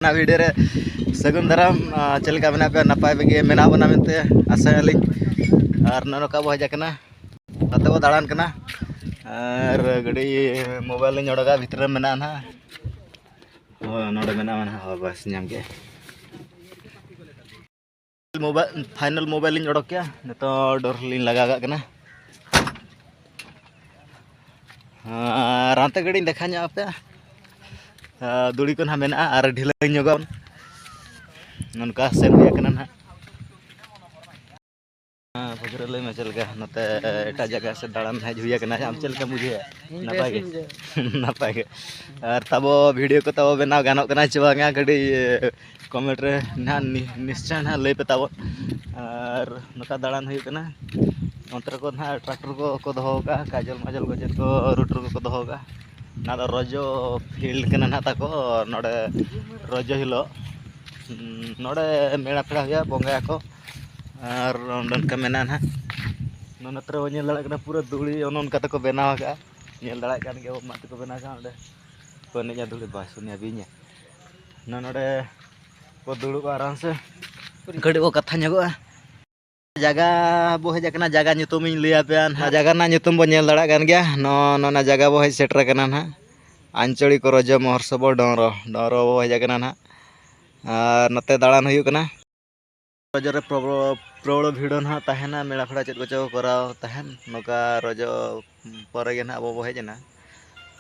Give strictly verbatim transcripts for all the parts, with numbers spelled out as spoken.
ᱚᱱᱟ ᱵᱷᱤᱰᱤᱭᱳ ᱨᱮ ᱥᱟᱹᱜᱩᱱ ᱫᱟᱨᱟᱢ᱾ ᱟᱨ ᱪᱮᱫ ᱞᱮᱠᱟ ᱢᱮᱱᱟᱜ ᱯᱮᱭᱟ? ᱱᱟᱯᱟᱭ ᱜᱮ ᱢᱮᱱᱟᱜ ᱵᱚᱱᱟ ᱢᱮᱱᱛᱮ ᱟᱥᱟᱭᱟᱞᱤᱧ᱾ ᱟᱨ ᱱᱚᱜᱼᱚ ᱱᱚᱝᱠᱟ ᱵᱚ ᱦᱮᱡ ᱟᱠᱟᱱᱟ, ᱱᱚᱛᱮ ᱵᱚ ᱫᱟᱬᱟᱱ ᱠᱟᱱᱟ᱾ ᱟᱨ ᱜᱟᱹᱰᱤ ᱢᱳᱵᱟᱭᱤᱞ ᱞᱤᱧ ᱚᱰᱚᱠᱟ, ᱵᱷᱤᱛᱨᱤ ᱨᱮ ᱢᱮᱱᱟᱜᱼᱟ ᱱᱟᱦᱟᱜ᱾ ᱦᱳᱭ, ᱱᱚᱰᱮ ᱢᱮᱱᱟᱜᱼᱟ ᱱᱟᱦᱟᱜ᱾ ᱦᱳᱭ, ᱵᱟᱥ ᱧᱟᱢ ᱠᱮᱫ᱾ ᱢᱳᱵᱟᱭᱤᱞ, ᱯᱷᱟᱭᱱᱟᱞ ᱢᱳᱵᱟᱭᱤᱞ ᱞᱤᱧ ᱚᱰᱚᱠ ᱠᱮᱜᱼᱟ, ᱱᱤᱛᱚᱜ ᱰᱚᱨ ᱞᱤᱧ ᱞᱟᱜᱟᱣ ᱠᱟᱜ ᱠᱟᱱᱟ᱾ ᱟᱨ ᱦᱟᱱᱛᱮ ᱜᱟᱹᱰᱤᱧ ᱫᱮᱠᱷᱟᱣ ᱧᱚᱜ ᱟᱯᱮᱭᱟ᱾ ᱟᱨ ᱫᱩᱲᱤ ᱠᱚ ᱱᱟᱦᱟᱜ ᱢᱮᱱᱟᱜᱼᱟ ᱟᱨ ᱰᱷᱤᱞᱟᱹ ᱧᱚᱜᱚᱜ ᱱᱚᱝᱠᱟ ᱥᱮᱱ ᱦᱩᱭ ᱟᱠᱟᱱᱟ ᱱᱟᱦᱟᱜ᱾ ᱦᱮᱸ, ᱯᱷᱚᱡᱽᱨᱚ, ᱞᱟᱹᱭ ᱢᱮ ᱪᱮᱫ ᱞᱮᱠᱟ ᱱᱚᱛᱮ ᱮᱴᱟᱜ ᱡᱟᱭᱜᱟ ᱥᱮᱫ ᱫᱟᱬᱟᱱ ᱦᱮᱡ ᱦᱩᱭ ᱟᱠᱟᱱᱟ, ᱟᱢ ᱪᱮᱫ ᱞᱮᱠᱟᱢ ᱵᱩᱡᱷᱟᱹᱣᱮᱫᱼᱟ? ᱤᱧ ᱱᱟᱯᱟᱭ ᱵᱮᱥ ᱜᱮ? ᱜᱤᱧ ᱵᱩᱡᱷᱟᱹᱣᱟ᱾ ᱱᱟᱯᱟᱭ ᱜᱮ᱾ ᱟᱨ ᱛᱟᱵᱚ ᱵᱷᱤᱰᱤᱭᱳ ᱠᱚ ᱛᱟᱵᱚ ᱵᱮᱱᱟᱣ ᱜᱟᱱᱚᱜ ᱠᱟᱱᱟ ᱪᱮ ᱵᱟᱝᱟ? ᱠᱟᱹᱴᱤᱡ ᱠᱚᱢᱮᱱᱴ ᱨᱮ ᱱᱟᱦᱟᱜ ᱱᱤ-, ᱱᱤᱥᱪᱚᱭ ᱱᱟᱦᱟᱜ ᱞᱟᱹᱭ ᱯᱮ ᱛᱟᱵᱚᱱ᱾ ᱟᱨ ᱱᱚᱝᱠᱟ ᱫᱟᱬᱟᱱ ᱦᱩᱭᱩᱜ ᱠᱟᱱᱟ᱾ ᱚᱱᱛᱮ ᱨᱮᱠᱚ ᱱᱟᱦᱟᱜ ᱴᱨᱟᱠᱴᱚᱨ ᱠᱚ, ᱠᱚ ᱫᱚᱦᱚ ᱟᱠᱟᱫᱼᱟ, ᱠᱟᱡᱚᱞ ᱢᱟᱡᱚᱞ ᱠᱚ ᱪᱮᱫ ᱠᱚ ᱨᱩᱴ ᱨᱮᱠᱚ ᱠᱚ ᱫᱚᱦᱚ ᱟᱠᱟᱫᱼᱟ᱾ ᱚᱱᱟ ᱫᱚ ᱨᱚᱡᱚ ᱯᱷᱤᱞᱰ ᱠᱟᱱᱟ ᱱᱟᱦᱟᱜ ᱛᱟᱠᱚ, ᱱᱚᱰᱮ ᱨᱚᱡᱚ ᱦᱤᱞᱳᱜ, ᱩᱸ, ᱱᱚᱰᱮ ᱢᱮᱞᱟ ᱯᱷᱮᱲᱟ ᱦᱩᱭᱩᱜᱼᱟ, ᱵᱚᱸᱜᱟᱭᱟᱠᱚ᱾ ᱟᱨ ᱚᱸᱰᱮ ᱚᱱᱠᱟ ᱢᱮᱱᱟᱜᱼᱟ ᱱᱟᱦᱟᱜ᱾ ᱱᱚᱣᱟ ᱱᱚᱛᱮ ᱨᱮ ᱵᱚᱱ ᱧᱮᱞ ᱫᱟᱲᱮᱭᱟᱜ ᱠᱟᱱᱟ, ᱯᱩᱨᱟᱹ ᱫᱷᱩᱲᱤ ᱚᱱᱮ ᱚᱱᱠᱟ ᱛᱮᱠᱚ ᱵᱮᱱᱟᱣ ᱟᱠᱟᱫᱼᱟ᱾ ᱧᱮᱞ ᱫᱟᱲᱮᱭᱟᱜ ᱠᱟᱱ ᱜᱮᱭᱟ ᱵᱚᱱ, ᱢᱟᱫ ᱛᱮᱠᱚ ᱵᱮᱱᱟᱣ ᱟᱠᱟᱫᱼᱟ ᱚᱸᱰᱮ᱾ ᱠᱚ ᱮᱱᱮᱡᱼᱟ ᱫᱷᱩᱲᱤ, ᱵᱟᱥ ᱩᱱᱤᱭᱟ ᱵᱤᱧᱟ᱾ ᱱᱚ-, ᱱᱚᱰᱮ ᱠᱚ ᱫᱩᱲᱩᱵᱼᱟ ᱟᱨᱟᱢ ᱥᱮ, ᱠᱟᱹᱴᱤᱡ ᱵᱚ ᱠᱟᱛᱷᱟ ᱧᱚᱜᱚᱜᱼᱟ᱾ ᱡᱟᱭᱜᱟ ᱵᱚ ᱦᱮᱡ ᱟᱠᱟᱱᱟ, ᱡᱟᱭᱜᱟ ᱧᱩᱛᱩᱢ ᱤᱧ ᱞᱟᱹᱭ ᱟᱯᱮᱭᱟ ᱱᱟᱦᱟᱜ᱾ ᱡᱟᱭᱜᱟ ᱨᱮᱱᱟᱜ ᱧᱩᱛᱩᱢ ᱵᱚ ᱧᱮᱞ ᱫᱟᱲᱮᱭᱟᱜ ᱠᱟᱱ ᱜᱮᱭᱟ᱾ ᱱᱚ-, ᱱᱚᱣᱟ ᱡᱟᱭᱜᱟ ᱵᱚ ᱦᱮᱡ ᱥᱮᱴᱮᱨ ᱟᱠᱟᱱᱟ ᱱᱟᱦᱟᱜ, ᱟᱧᱪᱚᱲᱤᱠ ᱨᱚᱡᱚ ᱢᱚᱦᱳᱛᱥᱚᱵ ᱰᱚᱸᱨᱚ, ᱰᱚᱸᱨᱚ ᱵᱚ ᱦᱮᱡ ᱟᱠᱟᱱᱟ ᱱᱟᱦᱟᱜ᱾ ᱟᱨ ᱱᱚᱛᱮ ᱫᱟᱬᱟᱱ ᱦᱩᱭᱩᱜ ᱠᱟᱱᱟ᱾ ᱨᱚᱡᱚ ᱨᱮ ᱯᱨᱚᱵᱚ-, ᱯᱨᱚᱵᱚᱞ ᱵᱷᱤᱲ ᱱᱟᱦᱟᱜ ᱛᱟᱦᱮᱱᱟ, ᱢᱮᱞᱟ ᱯᱷᱮᱲᱟ ᱪᱮᱫ ᱠᱚᱪᱚ ᱠᱚ ᱠᱚᱨᱟᱣ ᱛᱟᱦᱮᱱ᱾ ᱱᱚᱝᱠᱟ ᱨᱚᱡᱚ ᱯᱚᱨᱮ ᱜᱮ ᱱᱟᱦᱟᱜ ᱟᱵᱚ ᱵᱚ ᱦᱮᱡ ᱮᱱᱟ᱾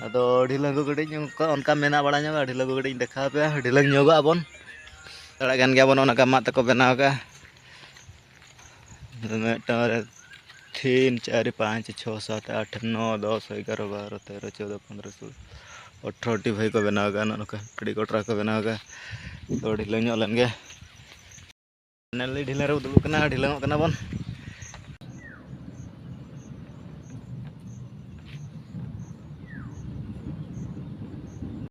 ᱟᱫᱚ ᱰᱷᱤᱞᱟᱹᱝ ᱠᱚ ᱠᱟᱹᱴᱤᱡ ᱚᱱᱠᱟ, ᱚᱱᱠᱟ ᱢᱮᱱᱟᱜ ᱵᱟᱲᱟ ᱧᱚᱜᱼᱟ, ᱰᱷᱤᱞᱟᱹᱝ ᱠᱚ ᱠᱟᱹᱴᱤᱡ ᱤᱧ ᱫᱮᱠᱷᱟᱣ ᱟᱯᱮᱭᱟ, ᱰᱷᱤᱞᱟᱹᱝ ᱧᱚᱜᱚᱜ ᱟᱵᱚᱱ᱾ ᱫᱟᱲᱮᱭᱟᱜ ᱠᱟᱱ ᱜᱮᱭᱟ ᱵᱚᱱ, ᱚᱱᱟ ᱠᱚ ᱢᱟᱫ ᱛᱮᱠᱚ ᱵᱮᱱᱟᱣ ᱟᱠᱟᱫᱼᱟ᱾ ᱢᱤᱫᱴᱟᱝ ᱨᱮ ᱛᱤᱱ, ᱪᱟᱨ, ᱯᱟᱸᱪ, ᱪᱷᱚ, ᱥᱟᱛ, ᱟᱴ, ᱱᱚ, ᱫᱚᱥ, ᱮᱜᱟᱨᱚ, ᱵᱟᱨᱚ, ᱛᱮᱨᱚ, ᱪᱳᱫᱚ, ᱯᱚᱱᱫᱽᱨᱚ, ᱥᱳᱞᱳ, ᱟᱴᱷᱨᱚ ᱴᱤ ᱵᱷᱟᱹᱭ ᱠᱚ ᱵᱮᱱᱟᱣ ᱟᱠᱟᱫᱼᱟ᱾ ᱱᱚᱜᱼᱚ ᱱᱚᱝᱠᱟ ᱠᱟᱹᱴᱤᱡ ᱠᱚᱴᱨᱟ ᱠᱚ ᱵᱮᱱᱟᱣ ᱟᱠᱟᱫᱼᱟ᱾ ᱛᱚ, ᱰᱷᱤᱞᱟᱹᱝ ᱧᱚᱜ ᱞᱮᱱ ᱜᱮ᱾ ᱯᱷᱟᱭᱱᱟᱞᱤ ᱰᱷᱤᱞᱟᱹᱝ ᱨᱮᱵᱚ ᱫᱩᱲᱩᱵ ᱠᱟᱱᱟ, ᱰᱷᱤᱞᱟᱹᱝᱚᱜ ᱠᱟᱱᱟ ᱵᱚᱱ᱾